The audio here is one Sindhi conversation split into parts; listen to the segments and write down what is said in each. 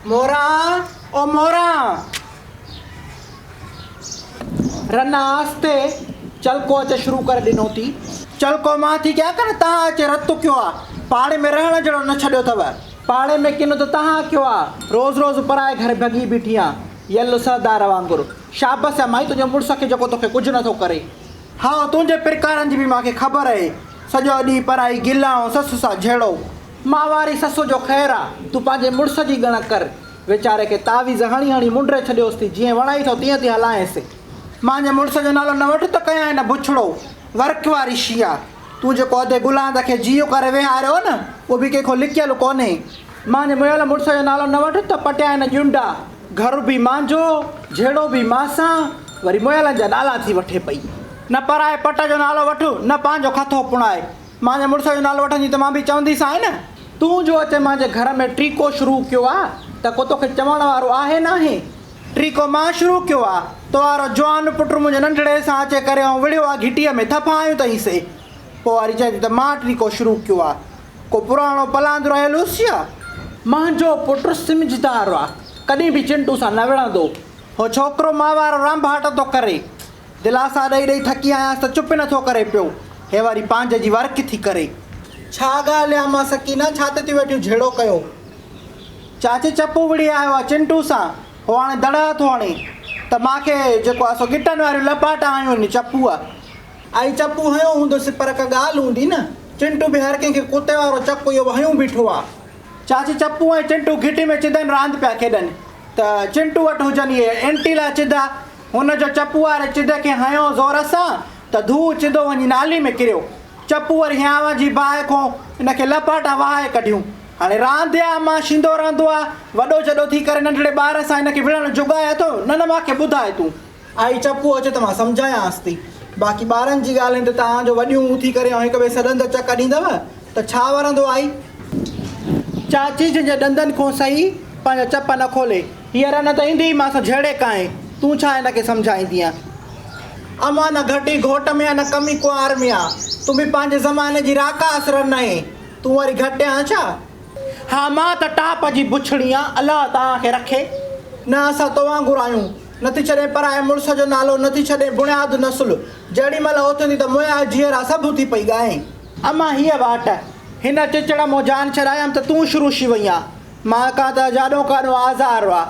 موران او موران! رنا آهستي چلڪو اچي شروع ڪري ڏنو ٿي. چلڪو مان ٿي ڪيان ڪن تهان اچي رت ڪيو آ. پاڙي ۾ رهڻ جهڙو نه ڇڏيو اٿو. پاڙي ۾ ڪن ته تهان ڪيو آ. روز روز پرائي گهر ڀڳي بيٺي آن. يل سردار وانگر. شابس آ مائي تنهنجي مڙس کي جيڪو توکي ڪجهه نه ٿو ڪري. هائو تنهنجي پرڪارن جي به مان کي خبر اهي. سڄو ڏينهن پرائي گلا ۽ سس سان جهيڙو. مان واري سس جو خير آ. تون پنهنجي مڙس جي ڳڻ ڪر. ويچاري کي تعويذ هڻي هڻي منڊري ڇڏيوس ٿي، جيئن وڻائي ٿو تيئن ٿي هلائينس. مانجي مڙس جو نالو نه وٺ ته ڪيانء نه بڇڙو. ورق واري شيء آ. تون جيڪو ادي گلاند کي جيء ڪري ويهاريو نه، اهو به ڪنهن کان لڪيل ڪونهي. مانجي مئل مڙس جو نالو نه وٺ ته پٽيانء نه ڄنڊا. گهر به مانجو، جهيڙو به مانسان، وري مئلن جا نالا ٿي وٺي پئي. نه پرائي پٽ جو نالو وٺ، نه پنهنجو کٿو پڻائي. مانجي مڙس جو نالو وٺندي ته مان به چونديسانء نه. تون جو اچي مانجي گهر ۾ ٽيڪو شروع ڪيو آ ته ڪو توکي چوڻ وارو آهي ناهي. ٽيڪو مان شروع ڪيو آ. تو وارو جوان پٽ منهنجي ننڍڙي سان اچي ڪري ۽ وڙهيو آ گهٽيء ۾ ٿڦا هنيون اٿئين سي. پوء واري چئي ٿي ته مان ٽيڪو شروع ڪيو آ. ڪو پراڻو پلاند رهيل هيس ڇا؟ مانجو پٽ سمجهدار آ. ڪڏهن به چنٽو سان نه وڙهندو. هو ڇوڪرو مان وارو رانڀاٽ ٿو ڪري. دلاسا ڏئي ڏئي ٿڪي آيانس ته چپ نٿو ڪري پيو. هي وري پانجي جي ورڪ ٿي ڪري. ڇا ڳالهه آ مان سڪينه ڇا تي ٿيون ويٺيون جهيڙو ڪيو. چاچي چپو وڙهي آيو آ چنٽو سان. هو هاڻي دڙها ٿو هڻي ته مان کي جيڪو آ سو ڳٽن واريون لپاٽا هنيون آهن چپوء. ائي چپو هنيو هوندس پر ڪا ڳالهه هوندي نه. چنٽو به هر ڪنهن کي ڪتي وارو چڪ اهو به هنيون بيٺو آ. چاچي چپو ۽ چنٽو گهٽي ۾ چدن راند پيا کيڏن ته چنٽو وٽ هجن اهي اينٽيلا چدا. هن جو چپو واري چدي کي هنيو زور سان ته ڌو چدو وڃي نالي ۾ ڪريو. چپو وري هيانء جي باهه کون ان کي لپاٽا وهائي ڪڍيون. هاڻي راند آ مان شيندو رهندو آ. وڏو جڏو ٿي ڪري ننڍڙي ٻار سان هن کي وڙهڻ جوڳائي اٿو؟ نه نه مان کي ٻڌاء تون. آئي چپو اچي ته مان سمجهايانس ٿي. باقي ٻارن جي ڳالهين تي توهان جو وڏيون اٿي ڪري ۽ هڪ ٻئي سان ڏند چڪ ڏيندؤ ته ڇا ورندو آئي؟ چاچي جنهن جي ڏندن کون سهي پنهنجا چپ نه کولي. هيء رن ته ايندي ئي مان سان جهيڙي ڪانهي، تون ڇا هن کي سمجهائيندينء؟ امان نه گهٽي گهوٽ ۾ آ نه ڪمي ڪنوار ۾ آ، تون به پنهنجي زماني جي راڪاس رن آهين، تون وري گهٽ آن ڇا؟ ها مان ته ٽاپ جي بڇڙي آن، الله توهان کي رکي. نه اسان تو وانگر آهيون، نه ٿي ڇڏين پرائي مڙس جو نالو، نه ٿي ڇڏين بڻياد نسل، جهڙي مهل اٿندي ته مويا جيئرا سڀ اٿي پئي ڳائين. امان هيء واٽ، هن چچڙ مون جان ڇڏايم ته تون شروع شي وئين آن. مان ڪان ته جاڏو ڪاڏو آزار آ.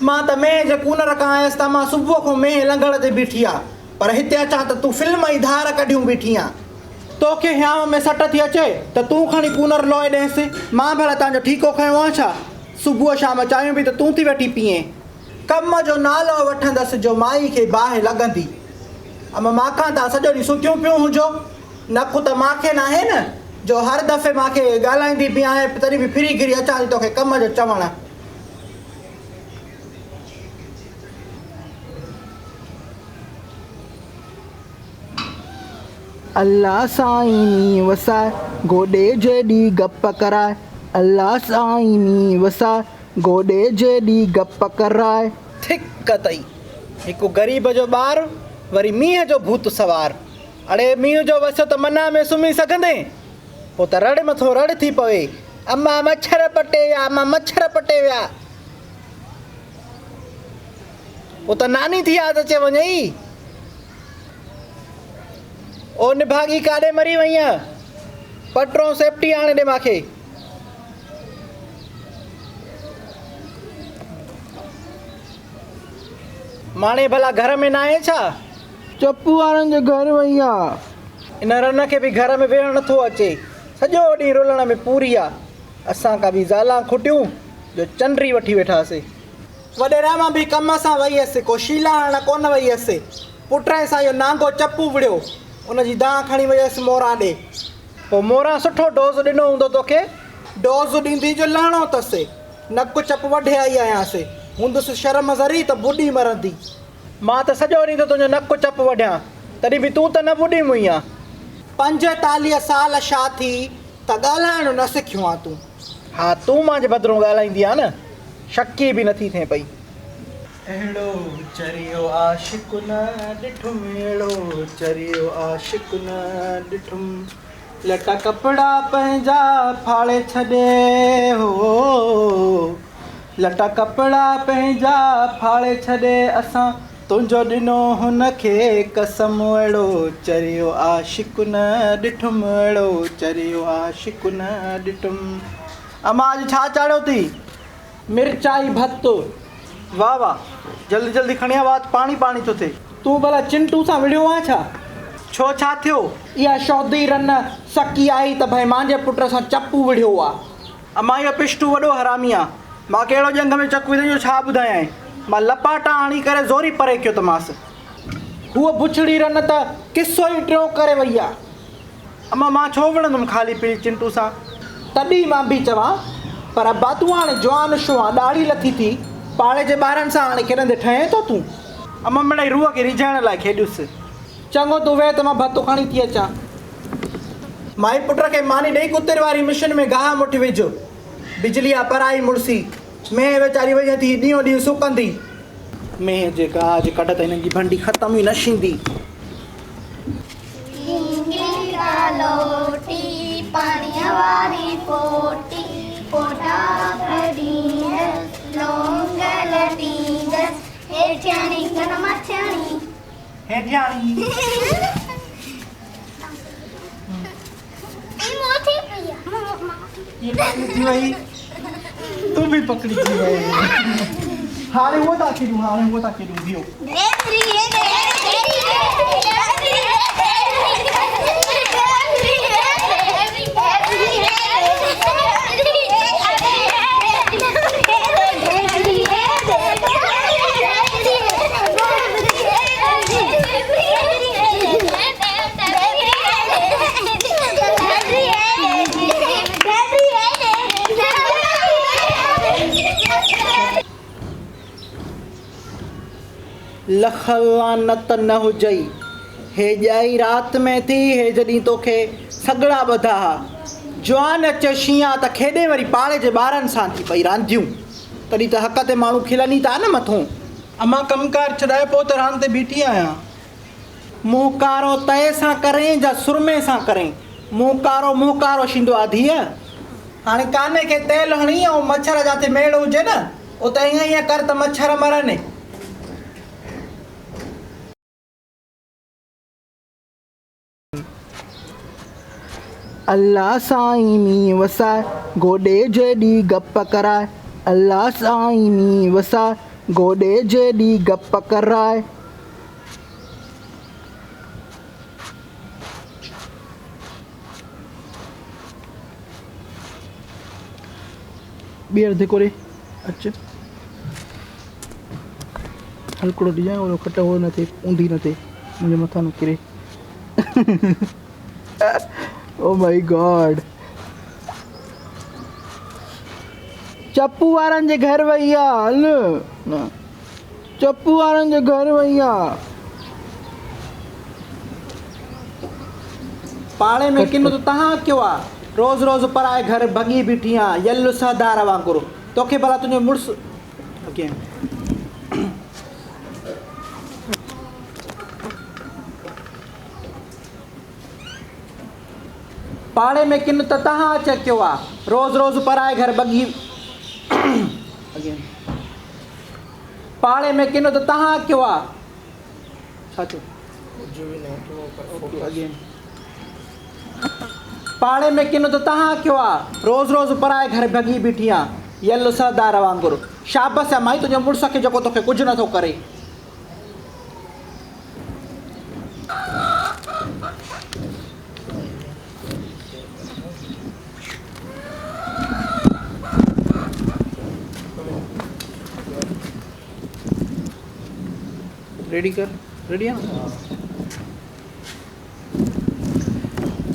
مان ته مينهن جي ڪونر کان آيس ته امان صبح کان مينهن لنگهڙ تي بيٺي آ، پر هتي اچان ته تون فلم ئي ڌار ڪڍيون بيٺي آن. توکي هيانء ۾ سٽ ٿي اچي ته تون کڻي ڪونر لوئي ڏينس، مان ڀلا تنهنجو ٺيڪو کنيو آ ڇا؟ صبح شام چانهيون به ته تون ٿي ويٺي پيئين. ڪم جو نالو وٺندس جو مائي کي باهه لڳندي. اما مان کان تان سڄو ڏينهن ستيون پيون هجو. نڪ ته مان کي ناهي نه، جو هر دفعي مان کي ڳالهائيندي به آهين، تڏهن به ڦري گهري اچان ٿي توکي ڪم جو چوڻ. الله سائين مينهن وساء، گوڏي جيڏي گپ ڪراء، الله سائين مينهن وساء، گوڏي جيڏي گپ ڪراء. ٿڪ اٿئي هڪ غريب جو ٻار، وري مينهن جو ڀوت سوار. اڙي مينهن جو وسيو ته منا ۾ سمهي سگهندين؟ پوء ته رڙ مٿو رڙ ٿي پوي، اما مڇر پٽي ويا، اما مڇر پٽي ويا. پوء ته ناني ٿي ياد اچي وڃئي. او نڀاڳي ڪاڏي مري وئينء؟ پٽرون سيپٽي آڻي ڏي مانکي. ماڻي ڀلا گهر ۾ ناهي ڇا؟ چپو وارن جي گهر وئي آ. ان رن کي به گهر ۾ ويهڻ نٿو اچي. سڄو ڏينهن رلڻ ۾ پوري آ. اسان کان به زالان کٽيون جو چنڊري وٺي ويٺاسي. وڏيرا مان به ڪم سان وئي هيس، ڪو شيلا هڻڻ ڪونه وئي هيس. پٽهين سان اهو نانگو چپو وڙهيو. ان جي دانهن کڻي وئي هيس موران ڏي. پوء موران سٺو ڊوز ڏنو هوندو توکي. ڊوز ڏيندي جو لهڻو اٿس. نڪ چپ وڍي آئي آهيانس. هوندس شرم ذري ته ٻڏي مرندي. مان ته سڄو ڏينهن ٿو تنهنجو نڪ چپ وڍيان، تڏهن به تون ته نه ٻڏي مئي آن. 45 سال شا ٿي ته ڳالهائڻ نه سکيو آن تون. ها تون مانجهه بدرون ڳالهائيندي آن نه، شڪي به نٿي ٿئين پئي. اهڙو چريو عاشق نه ڏٺم، اهڙو چريو عاشق نه ڏٺم. لٽا ڪپڙا پنهنجا ڦاڙي ڇڏي هو. لٽا ڪپڙا پنهنجا ڦاڙي ڇڏي اسان تنهنجو ڏنو هن کي قسم اهڙو چريو عاشق نه ڏٺم اهڙو چريو عاشق نه ڏٺم. امان اڄ ڇا چاڙهيو ٿي؟ مرچائي ڀت. واھ واھ جلدي جلدي کڻي آ وات پاڻي پاڻي ٿو ٿئي. تون ڀلا چنٽو سان وڙهيو آهين ڇا؟ ڇو ڇا ٿيو؟ اها شودي رن سڪي آئي ته ڀئي مانجي پٽ سان چپو وڙهيو آ. امان اهو پشٽو وڏو حرامي آ. مان کي اهڙو ڄنگهه ۾ چڪ وڌئين جو ڇا ٻڌايانء. مان لپاٽا هڻي ڪري زوري پري ڪيو ته مانس. هوء بڇڙي رن ته قصو ئي ٽيون ڪري وئي آ. امان مان ڇو وڙهندم خالي پيلي چنٽو سان. تڏهن مان به چوان، پر ابا تون هاڻي جوان شو آن، ڏاڙهي لٿي ٿي، پاڙي جي ٻارن سان هاڻي کيڏندي ٺهين ٿو تون؟ امان مڙئي روح کي ريجهائڻ لاء کيڏيس. چڱو تون ويهه ته مان ڀتو کڻي ٿي اچان. مائي پٽ کي ماني ڏئي ڪتر واري مشن ۾ گاهه مٺ وجهه. بجلي آ پرائي مڙسي. مينهن ويچاري وڃي ٿي ڏينهون ڏينهن سڪندي. مينهن جي گاهه جي ڪڍ ته هنن جي ڀنڊي ختم ئي نه شيندي. ٽينگي ڪالوٽي، پاڻيء واري ڦوٽي، ڦوٽا ڪڍيندس، لونگ لٽيندس، هيٺياڻي ڪن مٿياڻي. هيٺياڻي. پڪڙجي وئي تون به پڪڙجي وئي هاڻي اهو ٿا کيڏون هاڻي اهو ٿا کيڏون بيهو. لک لعنت نه هجئي. هي ڄائي رات ۾ ٿي هي جڏهن توکي سڳڙا ٻڌا ها. جوان اچي شينهن ته کيڏي وري پاڙي جي ٻارن سان ٿي پئي رانديون. تڏهن ته حق تي ماڻهو کلن ئي ٿا نه مٿون. امان ڪم ڪار ڇڏائي پوء ته راند تي بيٺي آهيان. منهن ڪارو تئي سان ڪرين جا سرمي سان ڪرين. منهن ڪارو منهن ڪارو شيندو آ ڌيء. هاڻي ڪاني کي تيل هڻي ۽ مڇر جاتي ميڙ هجي نه اتي ائين ائين ڪر ته مڇر مرن. الله سائين مينهن وساء، گوڏي جيڏي گپ ڪراء، الله سائين مينهن وساء، گوڏي جيڏي گپ ڪراء. ٻيهر ڌڪو ڏي اچ هلڪڙو ڏجانء اهو کٽ هو نه ٿئي اونڌي نه ٿئي منهنجي مٿان نه ڪري او مائي گاڊ چپو وارن جي گهر وئي آ هل نه چپو وارن جي گهر وئي آ پاڙي ۾ ڪن ته تهان ڪيو آ روز روز پرائي گهر ڀڳي بيٺي آ يل سهدار وانگر توکي ڀلا تنهنجو مڙس اگين پاڙي ۾ ڪن ته تهان اچي ڪيو آ روز روز پرائي گهر ڀڳي اگين پاڙي ۾ ڪن ته تهان ڪيو آ ڇا ٿيو اگين پاڙي ۾ ڪن ته تهان ڪيو آ روز روز پرائي گهر ڀڳي بيٺي آ يل سردار وانگر شابس آ مائي تنهنجي مڙس کي جيڪو توکي ڪجهه نٿو ڪري. ريڊي ڪر ريڊي آ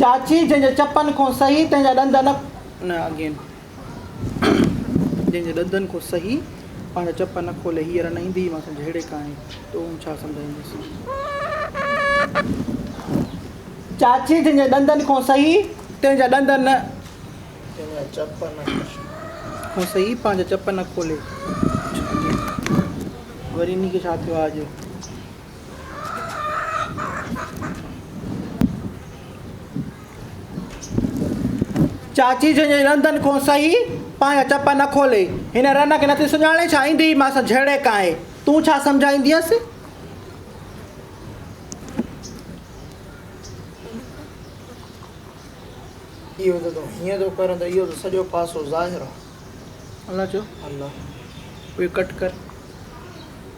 چاچي جنهن جي چپن کون سهي تنهن جا ڏند نه نه اگين جنهن جي ڏندن کان سهي پنهنجا چپ نه کولي هينئر نه ايندي مان سمجهه ههڙي ڪانهي تون ڇا سمجهائينديس. چاچي جنهن جي ڏندن کان سهي تنهن جا ڏند نه تنهن جا چپ نه کان سهي پنهنجا چپ نه کولي وري انهي کي ڇا ٿيو آهي اڄ. چاچي جنهن جي ڏندن کان سهي پنهنجا چپ نه کولي، هن رن کي نٿي سڃاڻين ڇا؟ ايندي ئي مان سان جهيڙي ڪا آهي. تون ڇا سمجهائيندينس؟ اهو ته تون هيئن ٿو ڪرين ته اهو ته سڄو پاسو ظاهر آ. الله چيو. الله. اهي ڪٽ ڪر.